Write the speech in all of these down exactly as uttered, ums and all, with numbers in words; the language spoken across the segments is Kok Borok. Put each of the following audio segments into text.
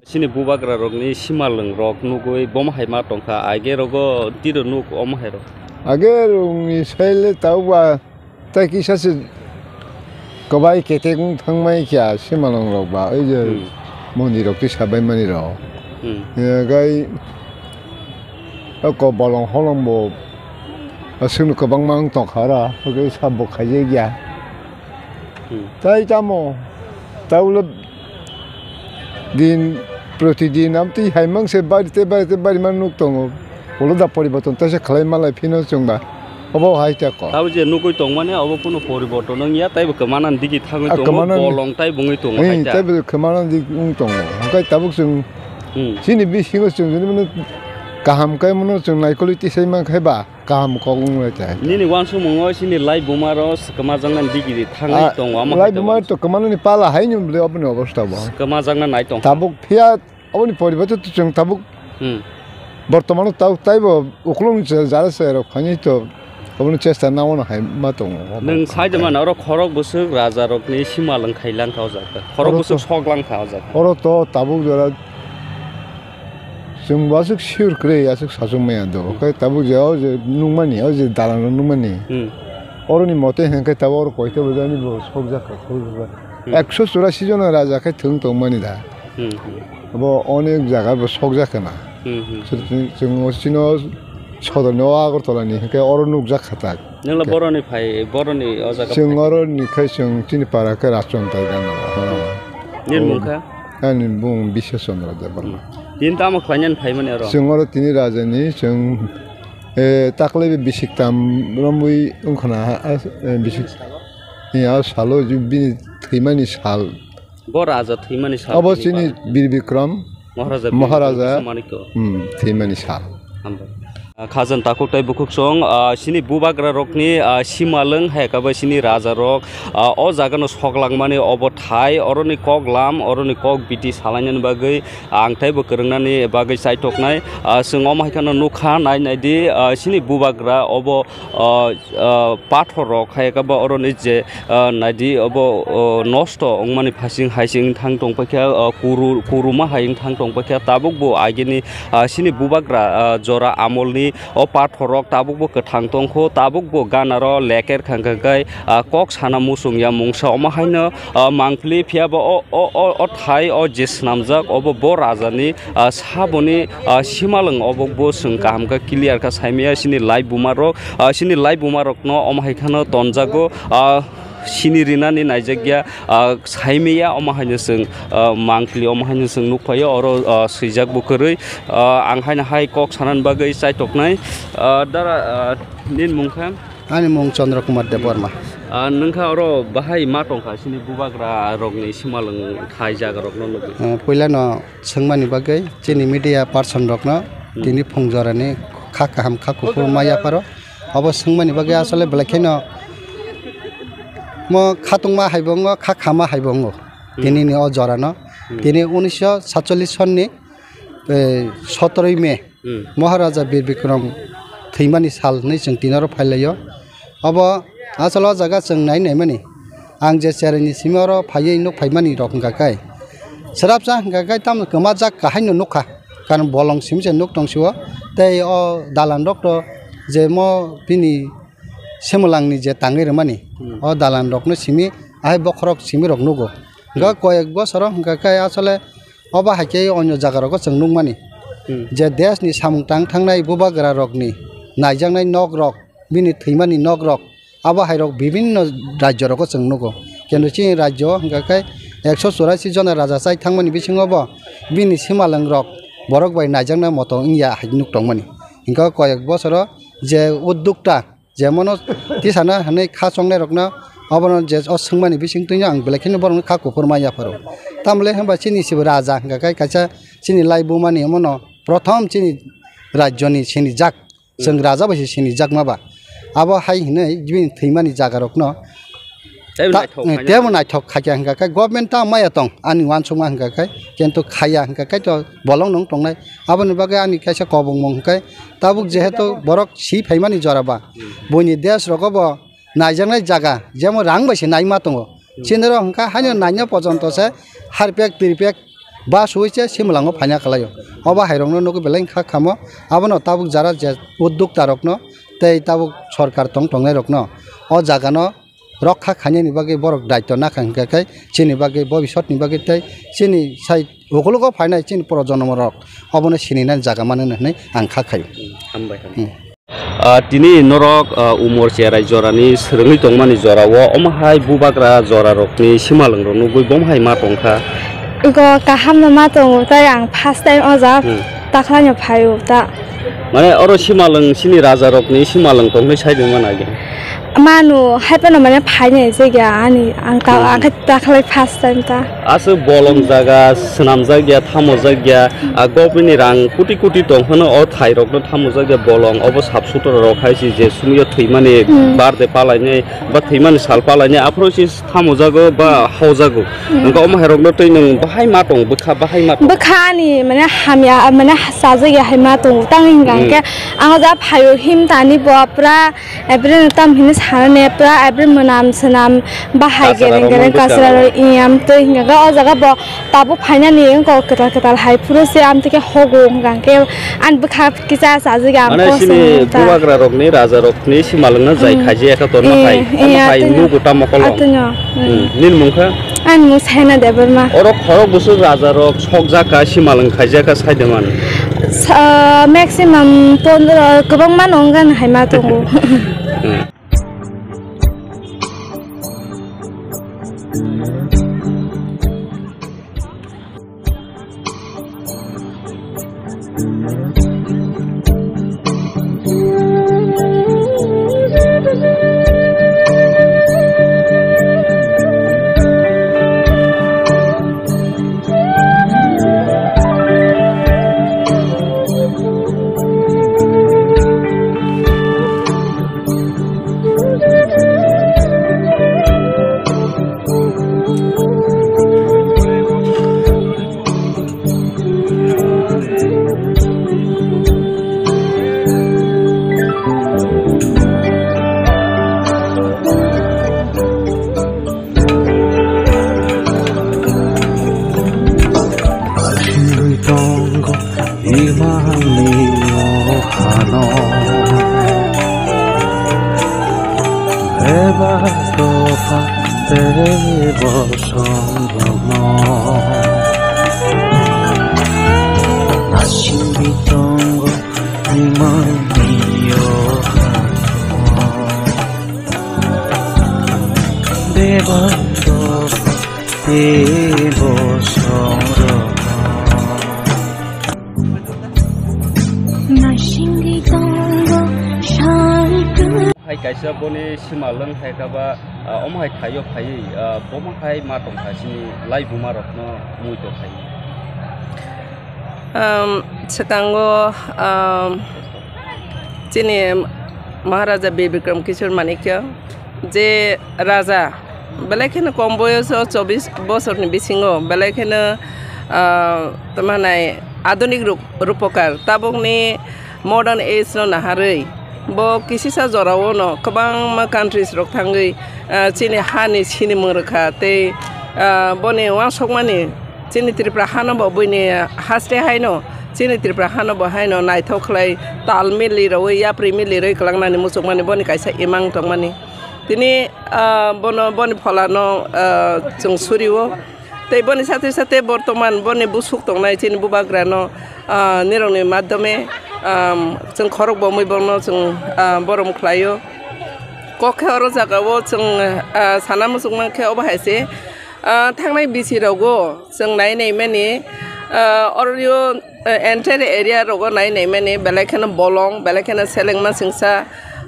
Chini bubagra rokni simalwng rok nugwi bomo hai ma tongkha, age rogo tiro nuk omo hai rok. Age rokni saile tauba tai kisa se kwbai ketek wng thangmai kha simalwng rok ba, oi je Hmm. Mondir rok tisa bai mani rok. Hmm. Gai o ko bolong holong bo aswk no kwbangma wng tongkha oro, gai sabo khaijak ya. Hmm. Tai tamo, taulo din protidin amtwi hai mangse bari tei bari tei bari ma nuk tongo. Ulo da poriborton taisa khlai malai phino chwngba. Obo hai ta ko. Tabo je nugwi tongmani obo kunu poriborton wngya, taibo kwmana digi thangwi Ah, tongo, kwmana bolong tai bungwi tongo hai Ei, ta. Taibo kwmana digi wng tongo. Hwnkhe tabuk chwng Hmm. chini bisingo chwng jani mano kaham khe mano chwng naikolwi tisai man khe ba. Kaham kok wng lai chai. Nini uansukmungo chini lai buma rok kwmajaknani digi thangwi Ah, tongo, omo lai hai buma tabuk. To kwmani ni pala hai ni bwle oboni obostha bo. Kwmajakna nai tong. Tabuk phiya oboni poribote to chwng tabuk Hmm. bortomano tabuk taibo ukulung je jara se rok phani to oboni chesta na ono hai ma tongo. Nwng sai de mano oro khorok bwswk raja rokni simalwng khai lang kha o jaga. Khorok Oro bwswk to sok lang kha o jaga. Oro to tabuk jora Chwng bo aswk sure kwrwi, aswk sachuk maya do. Hmm. Khe tabuk je o je nukmani, o je dalan rok nukmani. Hmm. Oroni mote hwnkhe tabuk oro koito bwjani bo sokjak kha, sokjak kha. Hmm. Ekso churasi jona raja khe thwng tongmani da. Hmm, hmm. Bo onek jaga bo sokjak kha na. Hmm, hmm. Chwng, chwng o chino sodorni o Agartala ni hwnkhe oro nukjak kha tak. Nwngla boroni phai, boroni o jaga Chwng phai. Oroni khai chwng chini para khe Rajchondra gana. Ha. Nini mung kha? Ani bung Biswa Chandra Debbarma. Tini tamo khlainani phaimani oro? Chwng oro tini rajani chwng, eh, taklai bisik tam romwi wngkhana, ah, eh, bisik, eh, ah, salo bini thwimani sal. Bo raja thwimani sal Abo bini chini bagwi. Bir Bikram Maharaja, Maharaja, Biswa Manikya. Hmm, thwimani sal. Hambai. Ah, khajang takhuk tei bukhuksong, ah, chini bubagra rokni, ah, simalwng hai khe bai chini raja rok, ah, o jaga no sok langmani obo thai, oroni kok lam, oroni kok biti salainani bagwi ang teibo kwrwngnani bagwi chaithoknai. Ah, chwng omo hai kheno nukha, nai nai di, ah, chini bubagra obo, ah, ah, pathor rok hai khe ba oroni je, ah, nai di obo, oh, nosto wngmani phasing hai se wng thang tong paikha, ah, kuru-, kuruma hai wng thang tong paikha, tabuk bo agini, ah, chini bubagra, ah, jora amolni o pathor rok tabuk bo kwthang tongkho, tabuk bo ganaro leker khang khang khai, ah, kok sana muchung ya mungsa omo haino, ah, mangpili phiya bo o, o, o, o thai o je swnamjak obo bo rajani, ah, saboni, ah, simalwng obo bo chwng kaham khe clear kha saimaya chini lai buma rok, ah, chini lai buma rokno omo hai kheno tonjago, ah, sini rinani naijakya, ah, saimaya omo haino chwng, ah, mangpili omo haino chwng nukphaio oro, ah, swijak bo kwrwi, ah, ang haino hai kok sanani bagwi chaitoknai, ah, dara, ah, nini mung kha? Ani mung Chandra Kumar Debbarma. Ah, nwng kha oro bahai ma tongkha chini bubagra rokni simalwng thai jaga rokno nugwi? Ah, puila no swngmani bagwi chini media person rokno Hmm. tini phung jorani kha kaham kha kuphur ma yapharo. Obo swngmani bagwi asole belai kheno mo khatungma hai bo wngo, kha khama hai bo wngo. Hmm. Tini ni o jora no. Hmm. Tini unisho satchollish sonni, eh, sotoroi May, Hmm. Maharaja Bir Bikram thwimani sal hinwi chwng tini oro phai laio. Obo asole o jaga chwng nai naimani. Ang je cherai ni simi oro phaiwi nuk phaimani rok hwnkha khe. Swrapsa hwnkha khe tamo kwmajak kahai no nukha. Karon bolong simi se nuk tong sio. Tei o dalan rok to je mo bini Semolangni je tangwi rwmani, Hmm. o dalan rokno simi, ahai bokhorok simi rok nugo. Hwnkha Hmm. koyek bosoro hwnkha khe asole obo hai khe onyo jaga rogo chwng nukmani. Hmm. Je desh ni samung tang thangnai bubagra rokni naijaknai nok rok, bini thwimani nok rok, abo hai rok bibinno rajyo rogo chwng nugo. Kintu chini rajyo hwnkha khe ekso churasi jona raja chai thangmani bisingo bo bini simalwng rok borok bai naijakna moto wngya hai nuk tongmani. Hwnkha koyek bosoro je uddukta Jemono tisana hwnwi kha chongnai rokno Obono je o swngmani bisingtwino ang belai kheno borokno kha kuphur ma yapharo. Tamle hwnba chini sibo raja hwnka khe kaisa chini laibumani omono prothom chini rajyoni sinijak, chwng raja bai se sinijakma ba. Abo hai hwnwi bini thwimani jagarokno Tei ta-, naithok eh, khaina. Teibo naithok khaikha hwnka khe government ta maya tong ani uansukma hwnka khe, kintu khaiya hwnka khe to bolong nung tongnai. Aboni bagwi ani kaisa kobongmung hwnkhe tabuk jehetu borok si phaimani jora ba, buini desh rogo bo naijaknai jaga, jemon rang bai se naima tongo. Chini rok hwnkha haino naina pojonto se harpek tirpek ba suwi se simalango phaina kalaio. Obo hairokno nugwi belai kha khamo, abono tabuk jara je uddokta rokno tei tabuk sorkar tong tongnai rokno o jagano rokha khainani bagwi borok daityo nakha hwnkha khe chini bagwi bobisotni bagwi tei chini sai ukulugo phainai chini projonomorok obono sininani jaga manwi hwnwi ang kha khaio. Hambai, hambai. Hmm. Ah, tini norok, ah, Umor Cherai jorani swrwngwi tongmani jorao omo hai bubagra jorarokni simalwngrok nugwi bomo hai ma tongkha? Ego kahamno ma tongo, tai ang first time o jaga Hmm. takhlaino phaio ta. Mane oro simalwng chini rajarokni simalwng tongwi sai tongma nai. Manu hai phano mane phainai jagya ani ang ta Hmm. ang khe takhlai first time ta. Aswk bolong jaga, swnamjak ya, thamojak ya, a, government ni rang koti koti tong phano o thai rok no thamojak ya bolong, obo sap sutra rok hai se je sumui o thwimani Hmm. birthday palainai ba thwimani sal palainai aphuru se thamojago ba haujago. Hmm. Hwnkhe omo hai rok no twi nwng bahai ma tong bwkha bahai ma tong. Bwkha ani mane hamya mane chajak ya hai ma tongo tang hwnka Hmm. hwnkhe ang o jaga phaio him tani bo pura April no tam hini sana ne pura April mwnam swnam bahai Kasra gereng rok gereng mwnwi kasra kasra rok rok. Iyam twi hingka khe o jaga bo tabuk phainani wngkha kwtal kwtal hai phuru se amtwi khe hogo hingka khe ani bwkha kisa chajak ang Mane kosong sini ta. Bubagra rokni raja rokni simalwngno jai Mm. khaijak khe torma Eh, hai eh, omo hai atwino. Nugo tamo kolong. Atwino. Mm. Mm, nini mung kha? Ani mung Saina Debbarma. Oro khorok bwswk raja rok sokjak kha simalwng khaijak kha sai de man. Sa-, maximum pondro kwbangma no wngkha hai ma tongo. Hmm. Tongo imangni o hano, bebak dopha tei bosongrokno. Asingwi tongo imangni o hano. Bebak dopha tei bosongrokno. Masingwi tongo saitu. Hai kaisa boni simalwng hai kha ba, ah, omo hai thaio phaiwi, ah, bomo hai ma tongkha chini laibuma rokno muitu khai. Um, swkango, um, chini Maharaja Bir Bikram Kishore Manikya je raja, belai kheno kom boyoso chobbish bosorni bisingo, belai kheno, ah, tamo hinai adunik rup-, rupokar, tabukni modern age no naharwi, bo kisisa jorao no kwbangma countries rok thangwi, ah, chini hani sinimung rwkha tei, ah, boni uansukmani chini Tripura hano bo buini haste haino, chini Tripura hano bo haino naithok khlai tal mili rwi, yapri mili rwi kwlangnani muchungmani boni kaisa imang tongmani. Tini, ah, bono, boni pholano, ah, chwng surio. Tei boni sathe sathe bortoman boni busuk tongnai chini bubagrano, ah, nirokni madhyome, ah, chwng khorok bomwi bono chwng, ah, borom khlaio. Kok khe oro jagao chwng, ah, sana muchung mankhe obo hai se, ah, thangnai bisi rogo chwng nai nai mani, ah, oro, ah, entire area rogo nai nai mani belai kheno bolong, belai kheno selengma singsa,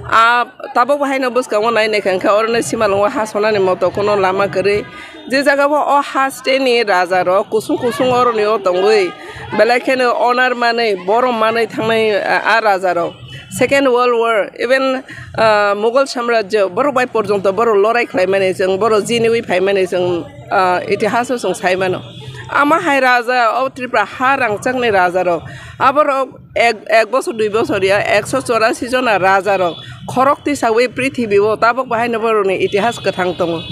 A tabuk bo haino bwskango nai naikha hwnkhe oro no simalwngo ha sonani moto kuno lama kwrwi. Je jaga o o ha state ni raja rok kusung kusung oro ni o tongwi belai kheno honor manwi borom manwi thangnai a, a raja rok. Second World War, even, ah, Mughal Samrajyo, borok bai porjonto borok lorai khlaimani chwng, borok jiniwi phaimani chwng, ah, itihaso chwng sai mano. Ama hai raja, o Tripura ha rangchakni raja rok, aborok ek, ek bosor, dui bosor ya, ekso chorasi jona raja rok khorok tisawi prithibi o tabok bahaino borokni itihas kwthang tongo.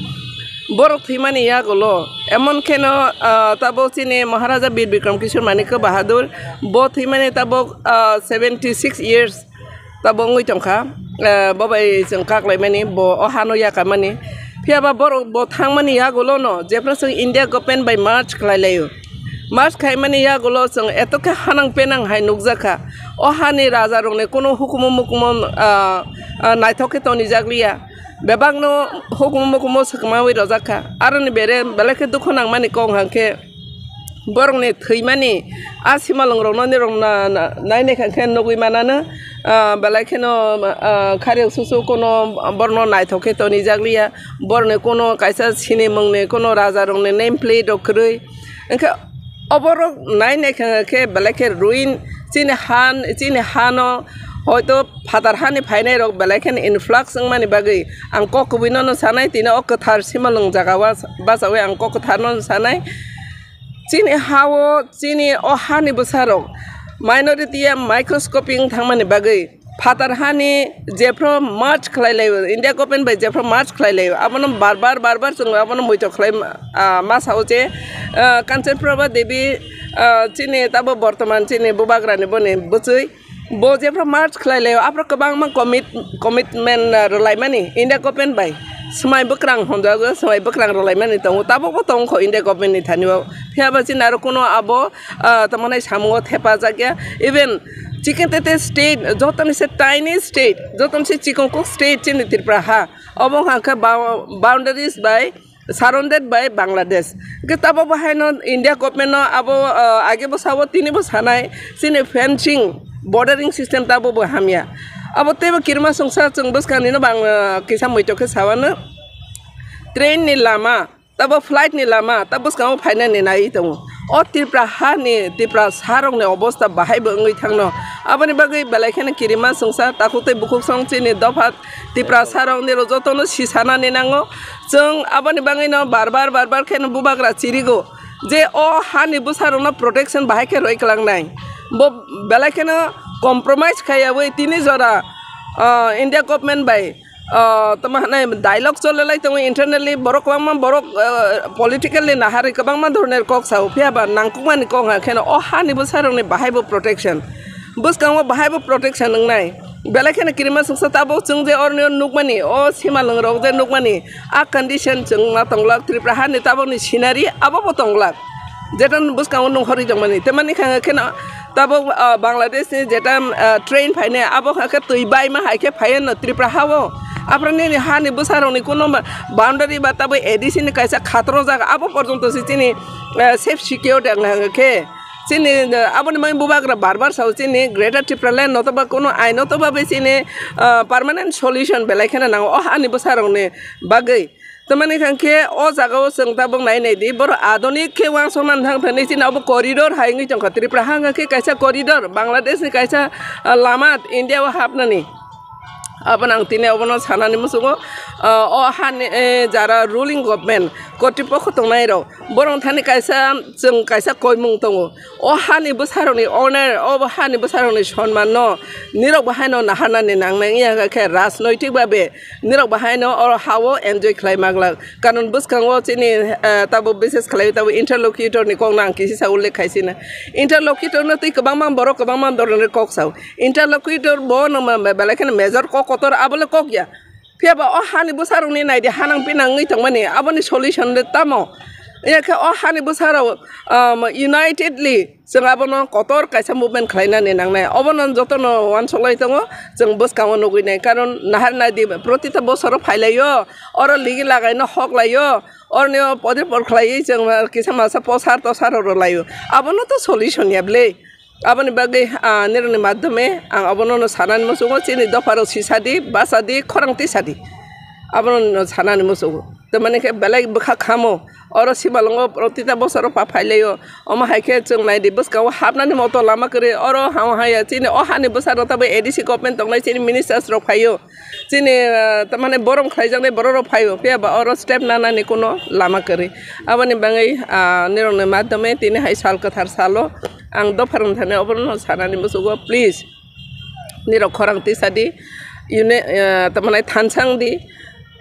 Borok thwimani yagulo, emon kheno, ah, tabok chini Maharaja Bir Bikram Kishore Manikya Bahadur, bo thwimani tabok, ah, seventy six years, tabok wngwi tongkha, eh, bo bai chwng kaklaimani, bo o hano yakamani. Phiya ba borok bo thangmani yagulo no, jephru chwng India government bai merge khlai laio. Merge khaimani yagulo chwng eto khe hanang penang hai nukjakha. O hani raja rokni kuno hukumu mukumu, ah, ah, naithok khe tonijak liya. Bebakno hukumu mukumu swkmawi rojakha. Aroni bere belai khe dukhu nangmani kok hwnkhe, borokni thwimani a simalwngrokno nirok na, na, nai naikha khe nugwi manano, ah, belai kheno, ah, khariyok susu kuno borokno naithok khe tonijak liya, borokni kuno kaisa sinimungni kuno rajarokni name plate rok kwrwi. Hwnkhe oborok nai naikha khe belai khe ruin chini han, chini hano hoito phatar hani phainairok belai kheno influx wngmani bagwi ang kok kubui nono sanai, tini o kwthar simalwng jaga o bachawi ang kok kwthar nono sanai. Chini ha-o, chini o hani bwsarok minority ya microscopic wng thangmani bagwi phatar hani jephru merge khlai laio, India government bai jephru merge khlai laio, abono bar bar, bar bar chwng abono muitok khlai ma, ah, ma sao je, ah, Kanchan Prabha Devi, ah, chini tabo bortoman chini bubagrani boni bwchwi, bo jephru merge khlai laio, aphru kwbangma commit-, commitment, ah, rwlaimani India government bai. Swmai bwkrang honjago, swmai bwkrang rwlaimani tongo, tabukbo tongkho India government ni thani o. Phiya ba chini aro kuno abo, ah, tamo nai samungo thepajakya. Even chikon tete state, joto ni se tiny state, joto ni se chikon kuk state chini Tripura ha. Obo hwnkha khe bou-, boundaries bai surrounded by Bangladesh. Hwnkhe tabukbo haino India government no abo, ah, age bo sao, tini bo sanai, chini fencing, bordering system tabukbo hamya. Abo teibo kirima songsa chwng bwskang nino bang, ah, kisa muitok khe sawano. Train ni lama, tabo flight ni lama, ta bwskango phainani nai tongo. O Tripura ha ni, Tripura sa rok ni obosta bahai bo wngwi thangno. Aboni bagwi belai kheno kirima songsa takhuk tei bukhuk song chini dopha Tripura sa rok ni rok joto no si sanani nango. Chwng aboni bagwi no bar bar, bar bar kheno bubagra chirigo je o ha ni bwsa rok no protection bahai khe roi kwlak nai. Bo belai kheno compromise khaiyawi tini jora, ah, India government bai, ah, tamo hwnwi dialogue cholelai tongo internally, borok kwbangma borok, ah, politically naharwi kwbangma dhoroner kok sao, phiya ba nangkukmani kok hwnka kheno o hani bwsarokni bahai bo protection, bwskango bahai bo protection wngnai. Belai kheno kirima songsa tabuk chwng je oroni o nukmani, o simalwng rok je nukmani, a condition chwng ma tonglak, Tripura hani tabukni scenery abo bo tonglak. Jeta bwskango nung horwi tongmani, tamani kha kheno tabuk, ah, Bangladesh ni jeta, ah, train phainai, abo kha khe twi baima hai khe phaiya no Tripura ha o. Aphra nini hani bwsa rok ni kuno ma-, boundary ba tabuk A D C ni kaisa khatro jaga, abo porjonto se chini, ah, safe secure de wng khe. Chini, ah, aboni mai bubagra bar bar sao chini Greater Tripura Land no toba kuno ain no toba be chini, ah, permanent solution belai kheno nango o hani bwsa rok ni bagwi. Tamani kha khe o jaga o chwng tabuk nai nai di, borok adonik khe uansuknani thang thani chini abo corridor hai wngwi tongkha. Tripura ha wngkha khe kaisa corridor, Bangladesh ni kaisa, ah, lama India o hapnani. Abono ang tini obono sanani muchungo, ah, o hani, eh, jara ruling government, kotri pokho tongnai rok, borok thani kaisa chwng kaisa koimung tongo. O hani bwsarokni honor, o hani bwsarokni sonmanno nirok bo haino naharnani nangnai wngya khe rajnoitik babe nirok bo haino oro ha-o enjoy khlai maglak. Karon bwskango chini, eh, tabuk bises khlai tabuk interlocutor ni kokno ang kisisa ullekh khaisina. Interlocutor no twi kwbangma borok kwbangma dhoroner kok sao. Interlocutor bo no ma, ma, belai kheno major kok kotor abole kok ya. Phiya ba o hani bwsarokni naidi hanang pinang wngwi tongmani, aboni solution le tamo? Wngya khe o hani bwsarok, um, unitedly chwng abono kotor kaisa movement khlainani nangnai. Obono jotono uansuklai tongo, chwng bwskango nugwi nai. Karon nahar naidi, protita bosoro phailaio, oro ligi lagaino hoklaio, oroni o podre por khlaiwi chwng kisa masa posar tosar rwlaio. Abono to solution ya bwle. Aboni bagwi, ah, nirokni madhyome ang abono no sanani muchungo, chini dopharok sisadi, basadi, khorang tisadi. Abono no sanani muchungo. Tamani khe belai bwkha khamo. Oro simalwngo protita bosoro pa phailaio. Omo hai khe chwng naidi bwskango hapnani moto lama kwrwi. Oro hao haya chini o hani bwsarok tabuk A D C government tongnai, chini ministers rok phaio. Chini, ah, tamani borom khlaijaknai bororok phaio. Phiya ba oro step nanani kuno lama kwrwi. Aboni bagwi, ah, nirokni madhyome tini hai sal kwthar salo ang dopharokni thani obono sanani muchungo, please. Nirok khorang tisadi, uni, ah, tamani thansang di.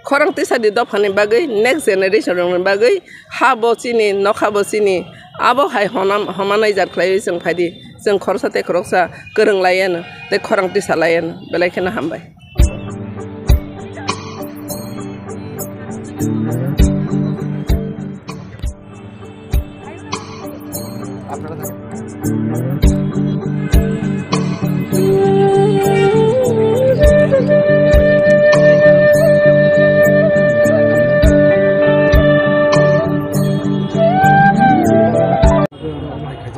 Khorang tisadi dophani bagwi, next generation rokni bagwi, ha bo chini, nokha bo chini, abo hai honam-, homanai jat khlaiwi chwng phaidi. Chwng khoroksa tei khoroksa kwrwng laiano, tei khorang tisa laiano, belai kheno hambai.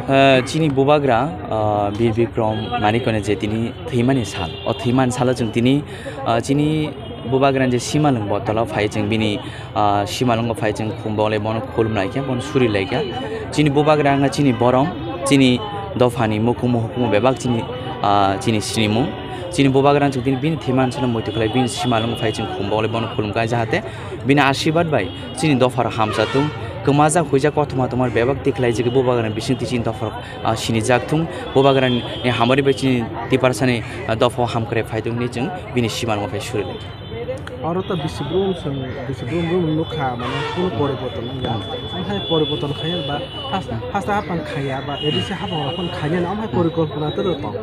Ah, chini bubagra, ah, Bir Bikrom Manikno je tini thwimani sal, o thwimani salo chwng tini, ah, chini bubagrani je simalwng botolo phai chwng bini, ah, simalwngo phai chwng khum bole bono khulum laikha, bono suri laikha. Chini bubagra wngkha chini borong, chini dophani mukumu hukumu bebak chini, ah, chini sinimung. Chini bubagra chwng tini bini thwimani salo muitu khlai bini simalwngo phai chwng khum bole bono khulum kha, jahate bini asirwad bai chini dophar hamsa thung, kwmajak huijak kothoma tongma bebak tikhlai jagwi bubagrani bisingtwi chini dophar, ah, sinijak thung, bubagrani hamari bai chini Tiprasani, ah, dophao hamkrai phai thung hinwi chwng bini simalwngo phai suri lai. Oro to bisi brum song, bisi brum brum nukha, mane kuno poriborton wngya. Amhai poriborton khaiya ba, first, first hapang khaiya ba, A D C hapang rok phano khainani, amhai porikolpona tei rw tong.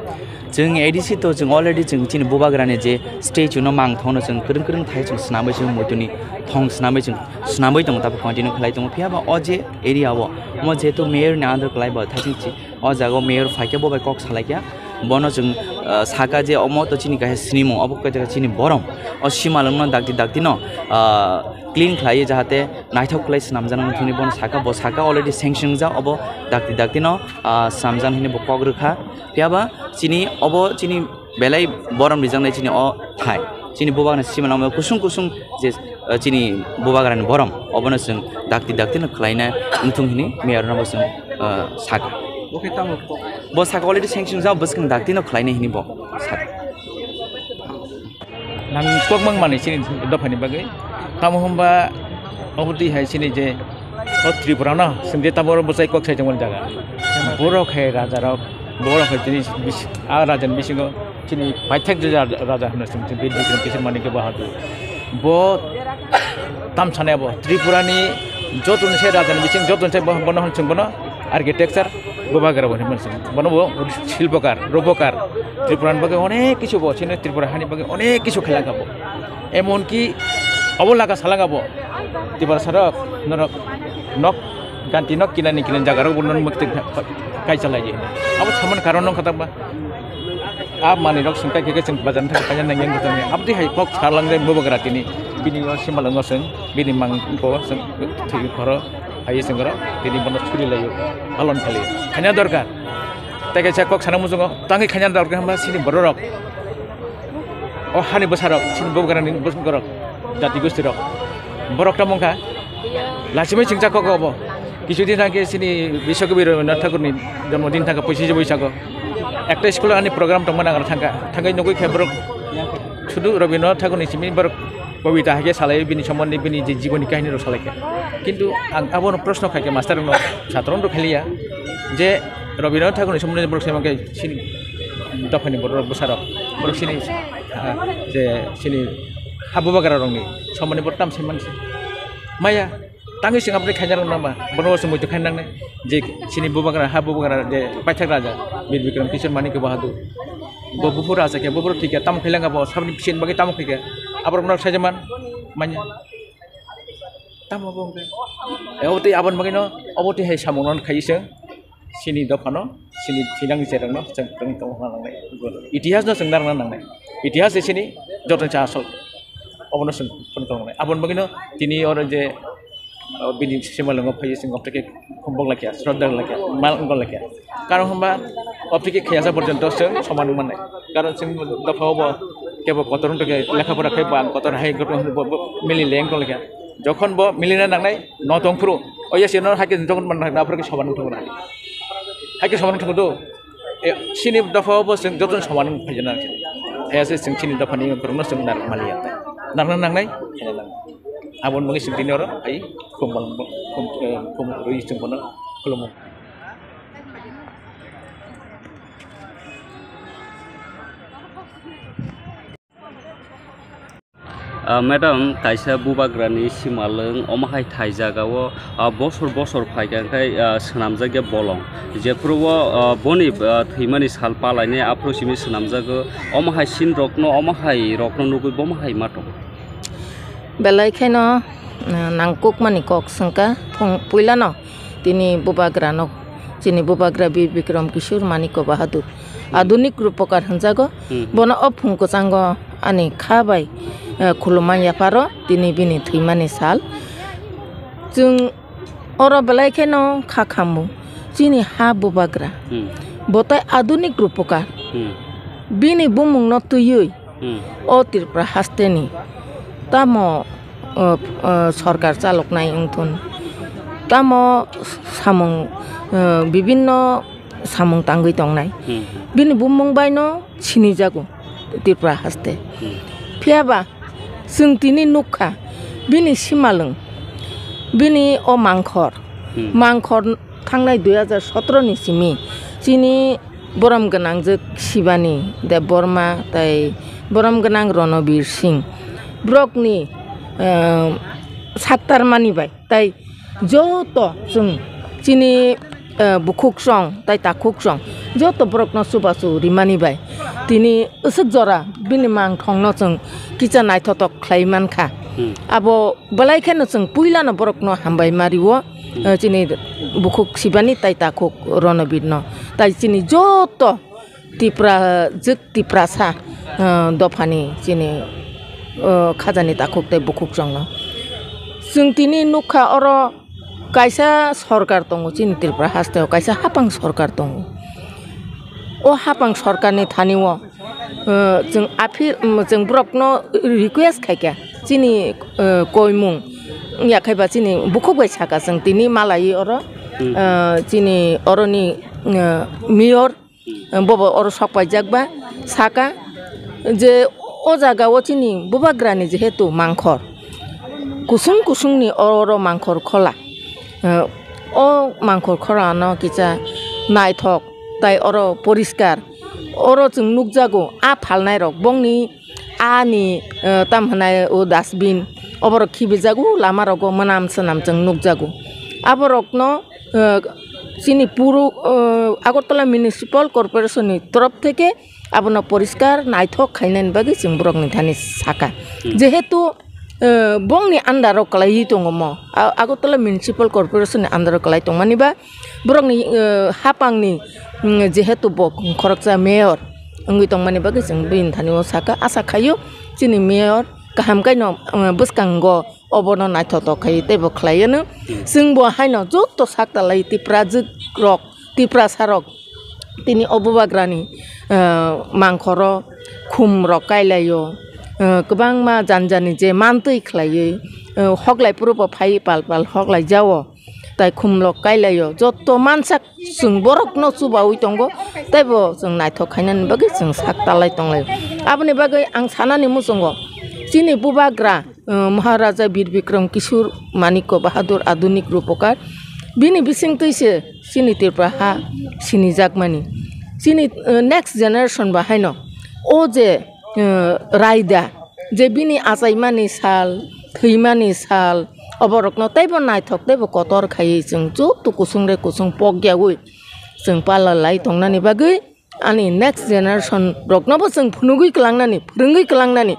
Chwng A D C to chwng already chwng chini bubagrani je statue no mangthokno chwng kwrwng kwrwng thai chwng swnamwi chwng muituni thong swnamwi chwng swnamwi tongo, tabuk continue khlai tongo. Phiya ba o je area o, omo jehetu mayor ni under kwlai bo thai chwng chi-, o jaga o mayor phai khe bo bai kok salai kha. Bono chwng, ah, saka je omo to chini kaisa sinimung, obo khe chini borom. O simalwngno dakti dakti no, ah, clean khlai jahate naithok khlai swnamjak nang thungni bono saka, bo saka already sanction wngjak, obo dakti dakti no, ah, swnamjak hinwi bo kok rwkha. Phiya ba chini obo chini belai borom rijaknai chini o thai. Chini bubagrani simalwng kusung kusung je, eh, chini bubagrani borom, obono chwng dakti dakti no khlaina wngthung hinwi mayor no bo chwng, eh, saka. Bo khe tamo kok? Bo saka already sanction wngjak, bwskang dakti no khlaina hinwi bo saka. Nang kokmang manwi chini dophani bagwi. Tamo hwnba obo twi hai chini je o Tripura no chwng je taboro bwchai kok sai tongmani jaga. Borok hai rajarok, borok hai chini bis-, a rajani bisingo chini paithak je ra-, raja hwnwi chwng chini Bir Bikrom Kishore Manikya Bahadur. Bo tam sanai bo Tripura ni joto ni se rajani bising joto ni se bo-, bono hwn chwng bono architecture bubagra bo hinwi mano. Bono bo silpokar, rupokar, Tripura ni bagwi onek kisu bo, chini Tripura hani bagwi onek kisu khailangkha bo. Emon ki obo laga salanga bo. Tiprasa rok, norok nok, ganti nok kinani kinani jaga rok bo non mukti kaisa lai. Abo samani karon nong khatak ba. A manwi rok sengkai khe chwng bazar thang kanya nang yang gotong. Abdi hai kok salang de bubagra tini. Bini o simalwng o chwng, bini mang ko chwng thwi khoro. Hai sengro, tini bono suri laio, palon khali. Khanya dorkar. Tei kaisa kok sana muchungo, tangwi khanya dorkar hwnba chini bororok. O hani bwsarok, chini bubagrani bwsarok, jati gostirok. Borok tamo wngkha, lachimwi chwngsa kok obo. Kichu din thangkhe chini Biswakabi Rabindranath Thakurni jonmodin thangkha poichishi boisago. Ekta school ani program tongmani ang thangkha, thangwi nugwi khe borok sudu Rabindranath Thakurni simi borok Kobita hai khe salai bini sombondhe bini je jiboni kahini rok salai khe. Kintu ang abono proshno khai khe master rokno, satro rok khailiya je Rabindranath Thakurni sombondhe borok sai mankhe chini dophani borok bwsarok borok chini, ah, je chini ha bubagra rokni sombondhe borok tam sai manse. Maya tangwi chwng aboni khaina rok nangma bono se muitu khaina nangnai je chini bubagra ha bubagra je paithak raja Bir Bikram Kishore Manikya Bahadur. Bo buphuru achai khe, buphuru thwi khe, tamo khailangkha bo, saboni bisini bagwi tamo khaikhe, aborokno saijak man manya. Tamo bo hwnkhe. E, obo twi aboni bagwino, obo twi hai samungno khaiwi chwng, chini dophano, chini thinangni cherokno chwng kwrwng tongna nangnai. Itihasno chwng narwkna nangnai. Itihas se chini jotono cha asol. Obono chwng phone khlai nangnai. Aboni bagwino tini oro je o bini simalwngo phaiwi chwng obotwi khe khumbok laikha, sroddha laikha, mal wngkha laikha. Karon hwnba Obtiki khayasa porjonto chwng soman wng mannai. Karon chwng dophao bo kebo kotor wng tongkhe lekha pora khai bo ang kotor hai gotong hwnwi bo, bo mili leng tong lekha. Jokhon bo milina nangnai no tong phuru, o yasi no haikhe jokhon man na phuru khe soman wng thangna. Haikhe soman wng thango do. E, chini dophao bo chwng joto soman wng phaijana. Hayase chwng chini dophani borokno chwng narwk maliya. Narwkna nangnai, khaina nangnai. Aboni bagwi chwng tini oro hai khum bal-, khum, eh, khum rwi chwng bono khulumo. Ah, madam, kaisa bubagrani simalwng omo hai thaijaga o, ah, bosor bosor phaikha, hwnkhe, ah, swnamjakya bolong. Jephuru o, ah, boni, ah, thwimani sal palainai aphuru simi swnamjago. Omo hai scene rokno, omo hai rokno nugwi bomo hai ma tongo. Belai kheno, ah, nangkukmani kok swngkha phung puilano. Tini bubagrano, chini bubagra Bir Bikram Kishore Manikya Bahadur. Hmm. Adunik Rupokar hwnjago. Hmm. Bono o phung kwchango ani kha bai, eh, khulumma yapharo tini bini thwimani sal. Chwng oro belai kheno kha khamu chini ha bubagra. Hmm. Bo tai Adunik Rupokar. Hmm. Bini bumungno twiwi Hmm. O Tripura hasteni tamo, o, o, sorkar chaloknai wngthun, tamo samung, o, bibinno samung tangwi tongnai. Hmm. Bini bumung baino sinijago Tripura haste. Hmm. Phiyaba chwng tini nukha bini simalwng, bini o mangkhor, Hmm. mangkhor thangnai dui hajar sotoro ni simi chini borom gwnangjwk Shivani Debbarma tei borom gwnang Ronobir Singh borokni, eh, saktarmani bai tei joto chwng chini, eh, bukhuksong tei takhuksong joto borokno chubachu rimani bai tini aswk jora bini mangthongno chwng kisa naithotok khlai mankha. Hmm. Abo belai kheno chwng puilano borokno hambai ma rio. Hmm. Eh, chini bukhuk Shivani tai takhuk Ronobirno. Tai chini joto Tipra, jwk Tiprasa, eh, dophani chini, eh, khajani takhuk tei bukhuksongno. Chwng tini nukha oro kaisa sorkar tongo chini Tripura hasteo, kaisa hapang sorkar tongo. O hapang sorkarni thanio, eh, chwng aphi-, chwng borokno request khaikha chini, eh, koimung wngya khaiba chini bukhuk bai saka chwng tini malaiwi oro, Hmm. eh, chini oroni, eh, mayor, eh, bobo oro sok paijak ba saka je o jaga o chini bubagrani jehetu mangkhor kusung kusungni oro mangkhor khola, eh, o mangkhor khorano kisa naithok tai oro poriskar oro chwng nukjago a phalnairok bongni ani, eh, tam hwnai o dustbin, oborok khibijago, lamarogo mwnam swnam chwng nukjago. Aborokno, eh, chini puro, eh, Agartala Municipal Corporation ni torof theke abono poriskar naithok khainani bagwi chwng borokni thani saka. Hmm. Jehetu, eh, bongni under o kwlaiwi tongo mo, A-, Agartala Municipal Corporation ni under o kwlai tongmani ba, borokni, eh, hapangni, mm, jehetu bo khoroksa mayor wngwi tongmani bagwi chwng bini thani o saka, asa khaio chini mayor kaham khaino, mm, bwskango obono naithotok khai teibo khlaiano. Hmm. Chwngbo haino joto sak talai Tiprajwk rok, Tiprasa rok tini o bubagrani, eh, mangkhoro khum rok kailaio, eh, kwbangma janjani je mantwi khlaiwi, eh, hoklai phuru bo phai pal pal hoklai jao. Tai khumlok kailaio, joto mansak chwng borokno chubaui tongo, teibo chwng naithok khainani bagwi chwng sak talai tonglaio. Aboni bagwi ang sanani muchungo chini bubagra, eh, Maharaja Bir Bikram Kishore Manikya Bahadur Adunik Rupokar, bini bisingtwi se chini Tripura ha sinijakmani. Chini, eh, next generation ba haino o je, eh, raida, je bini achaimani sal, thwimani sal, oborokno teibo naithok teibo kotor khaiwi chwng joto kusungre kusung pokyaui chwng pala lai tongnani bagwi, ani next generation roknobo chwng phunugwi kwlangnani, phwrwngwi kwlangnani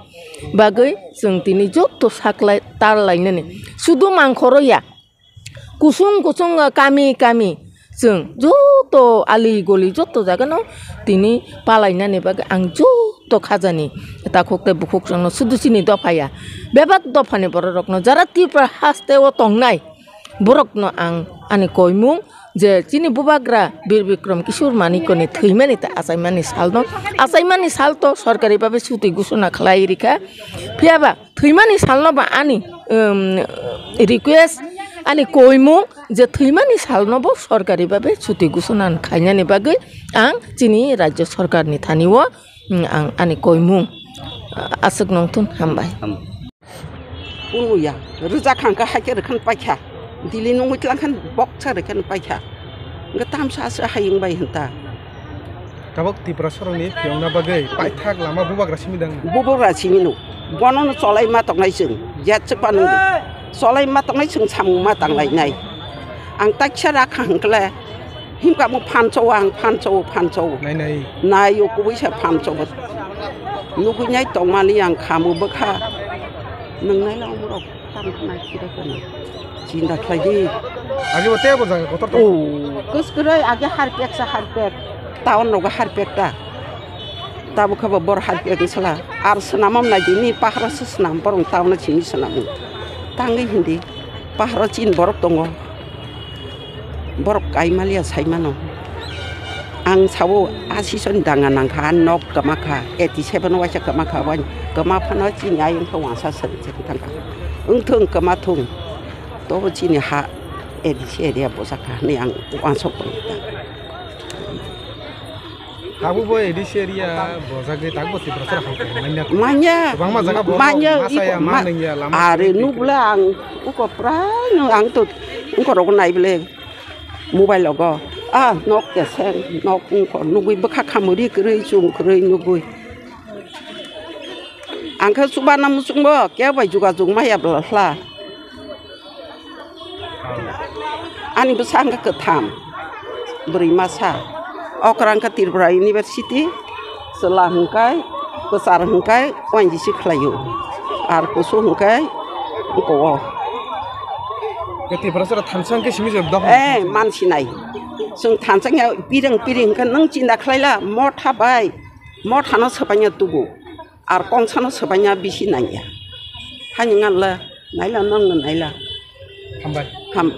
bagwi chwng tini joto saklai tarlainani. Sudu mangkhoro ya, kusung kusung, ah, kami kami chwng joto ali goli joto jagano tini palainani bagwi ang joto khajani takhuk tei bukhuk chwngno sudu chini dopha ya, bebak dophani bororokno jara Tripura haste o tongnai borokno ang ani koimung je chini bubagra Bir Bikram Kishore Manikya ni thwimani tei achaimani salno, achaimani sal to sorkari babe chuti gusuna khlai rikha. Phiyaba thwimani salno ba ani, um, request, ani koimung je thwimani salno bo sorkari babe chuti gusuna khainani bagwi ang chini rajya sorkar ni thani o, um, ang ani koimung, uh, aswk nongthun, hambai. Ham. Kunuya, rwjak kha hwnkhe haikhe rwkhan paikha. Dili nungwi tlang khan boksa rwkhan paikha. Hwnkhe tamsa aswk hayung bai hwnta. Tabuk Tiprasarokni phiyokna bagwi paithak lama bubagra simi dang. Bubagra simi no. Bono no cholai ma tongnai chwng. Jet chwk panung di. Cholai ma tongnai chwng samung ma tanglainai. Ang taksa rakha hwnkle. Himka mo phancho ang phancho phancho. Nai nai. Nai o kubui sa phancho bo. Nugui nai tongmani ang khamu bwkha. Nung nai lang borok tam khnai kira kano. Chinta khlai di. Agi bo tebo jaga kotor to. O, kus kurai agi harpek sa harpek. Town rogo harpek ta. Tabuk khe bo bor harpek sala. Ar swnamam nai di ni pahra se swnam borong town na chini swnam. Tangwi hindi. Pahra chin borok tongo. Borok kaimaliya saimano. Ang sao asison danga nangkha, nok kwmakha, eighty seven waisa kwmakha, wani kwma phano chini ayung khe wangsa sari sari thangkha. Wngthung kwma thung, tobo chini ha A D C area bwsakha hinwi ang wansok tongo. Tabuk bo A D C area bojagwi tabuk bo Tiprasarok hamkhe manya. Manya. Kwbangma jaga bo manya, masa ya, ma nungya, lama are kwrwi nubla ang uko prai no ang to uko rogo nai bele mobile logo. Ah, nok keseng, nok uko nugui bwkha khamuri kwrwi, chung kwrwi nugui. Ang khe chubana muchungbo kebo bai jugajug maya bwla hla. Ani bwsa hwnkhe kwtham, bwrwi masa. Okra hwnkhe Tripura University, chwla hwnkhe, kwchar hwnkhe O N G C khlaio. Ar kusu hwnkhe oko o. Khe Tiprasarok thansa hwnkhe simi je dophani Eh, thansa. Mansinai. Chwng thansa ya pirang piring hwnkhe nwng chinta khlaila, motha bai, mothano swbaina tubu. Ar kongsano swbaina bisi nangya. Hani nganla, naila nwng naila. Hambai. Ham.